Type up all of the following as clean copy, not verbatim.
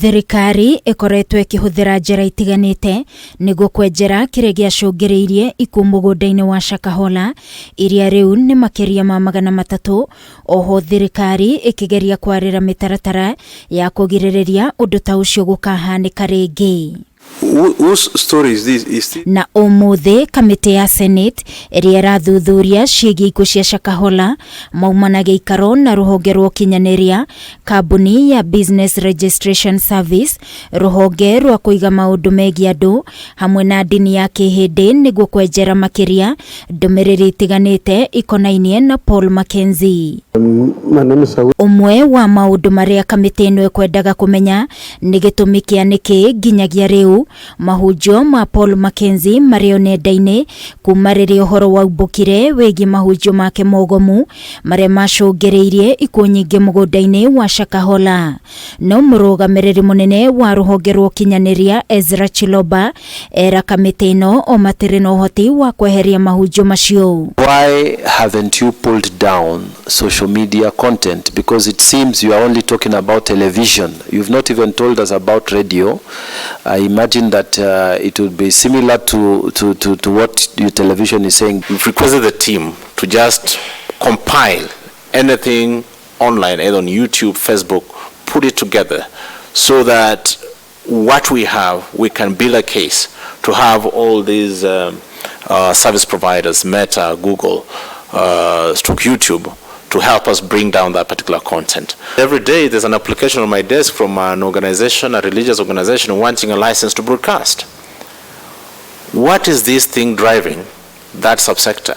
Thirikari ĩkoretwo ĩkĩhũthĩra njĩra itiganĩte nĩguo kwenjera kĩrĩa gĩacũngĩrĩirie ikuũ mũgũnda-inĩ wa Shakahola iria rĩu nĩ makĩria ma 300. Oho thirikari ĩkĩgeria kwarĩra mĩtaratara ya kũgirĩrĩria ũndũ ta ũcio gũkahanĩka rĩngĩ. Whose story is this? Is it Na ũmũthĩ kamĩtĩ ya Senate ĩrĩa ĩrathuthuria ciĩgiĩ ikuũ cia Shakahola mauma na gĩikaro na rũhonge rwa ũkinyanĩria, kambuni ya Business Registration Service, rũhonge rwa kũiga maũndũ megiĩ andũ hamwe na ndini ya kĩhĩndĩ nĩguo kwenjera makĩria ndũmĩrĩri itiganĩte ikonainie na Paul Mackenzie. My name is Awilo. Ũmwe wa maũndũ marĩa kamĩtĩ ĩno ĩkwendaga kũmenya nĩ gĩtũmi kĩa nĩkĩ nginyagia rĩu mahunjio ma Paul Mackenzie marĩ o nenda-inĩ kuma rĩrĩa ũhoro waumbũkire wĩgiĩ mahunjio make mogomu marĩa macũngĩrĩirie ikuũ nyingĩ mũgũnda-inĩ wa Shakahola. No mũrũgamĩrĩri mũnene wa rũhonge rwa ũkinyanĩria Ezra Chiloba era kamĩtĩ ĩno o matirĩ na ũhoti wa kweheria mahunjio macio. Why haven't you pulled down social media content? Because it seems you are only talking about television. You've not even told us about radio. I imagine that it would be similar to what your television is saying. We've requested the team to just compile anything online, either on YouTube, Facebook, put it together so that what we have, we can build a case to have all these service providers, Meta, Google, stroke YouTube, to help us bring down that particular content. Every day there's an application on my desk from an organization, a religious organization, wanting a license to broadcast. What is this thing driving that subsector?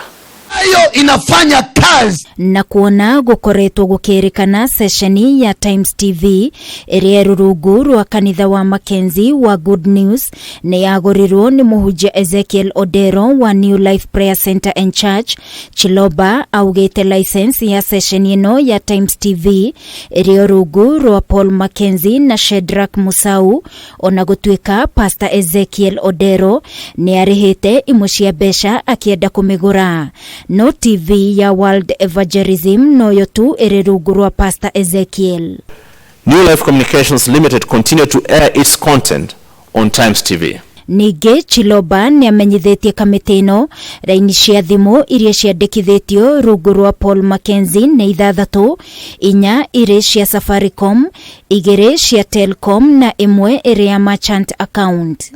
Hiyo inafanya kazi. Na kuona gukoretwo gukirikana ceceni ya Times TV ĩrĩa ĩrĩ rungu rwa kanitha wa Mackenzie wa Good News nĩ yagũrirwo nĩ mũhunjia Ezekiel Odero wa New Life Prayer Center and Church. Chiloba augĩte license ya ceceni ĩno ya Times TV ĩrĩ rungu rwa Paul Mackenzie na Shedrack Musau, ona gũtuĩka Pastor Ezekiel Odero nĩ arĩhĩte imwe cia mbeca akĩenda kũmĩgũra. No TV ya World Evangelism noyo tu ĩrĩ rungu rwa Pastor Ezekiel. New Life Communications Limited continued to air its content on Times TV. Ningĩ Chiloba nĩ amenyithĩtie kamĩtĩ ĩno raini cia thimũ iria ciandĩkithĩtio rungu rwa Paul Mackenzie nĩ ithathatũ, inya irĩ cia Safaricom, 2 cia Telcom na 1 ĩrĩ ya merchant account.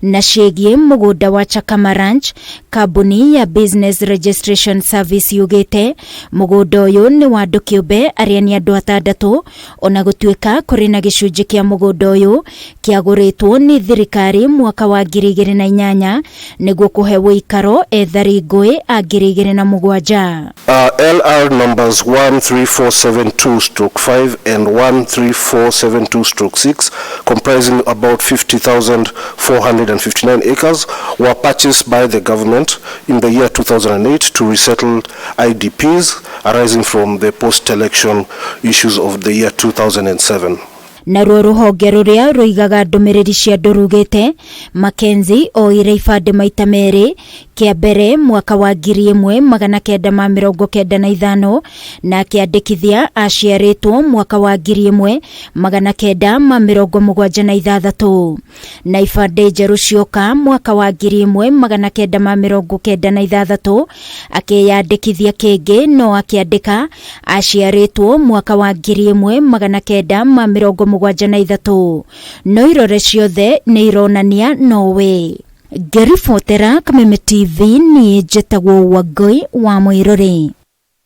Na ciĩgiĩ mũgũnda wa Chakama Ranch, kambuni ya Business Registration Service yugĩte mũgũnda ũyũ nĩ wa andũ kĩũmbe arĩa nĩ andũ atandatũ, ona gũtuĩka kũrĩ na gĩcunjĩ kĩa mũgũnda ũyũ kĩagũrĩtwo nĩ thirikari mwaka wa 2008 nĩguo kũhe ũikaro ethari ngũĩ a 2007. LR numbers 13472/5 and 13472/6, comprising about 50,459 acres, were purchased by the government in the year 2008 to resettle IDPs arising from the post-election issues of the year 2007. Naruo rũhonge rũrĩa rũigaga ndũmĩrĩri cia andũ rugĩte Mackenzie oire ibandĩ maita merĩ, kĩa mbere mwaka wa 1995 na akĩandĩkithia aciarĩtwo mwaka wa 1976, na ibandĩ njerũ cioka mwaka wa 1996 akĩyandĩkithia kĩngĩ no akĩandĩka aciarĩtwo mwaka wa 1973, no irore ciothe nĩ ironania nowe. Ngĩribotera Kameme TV, niĩ njĩtagwo Wangũi wa Mũirũrĩ.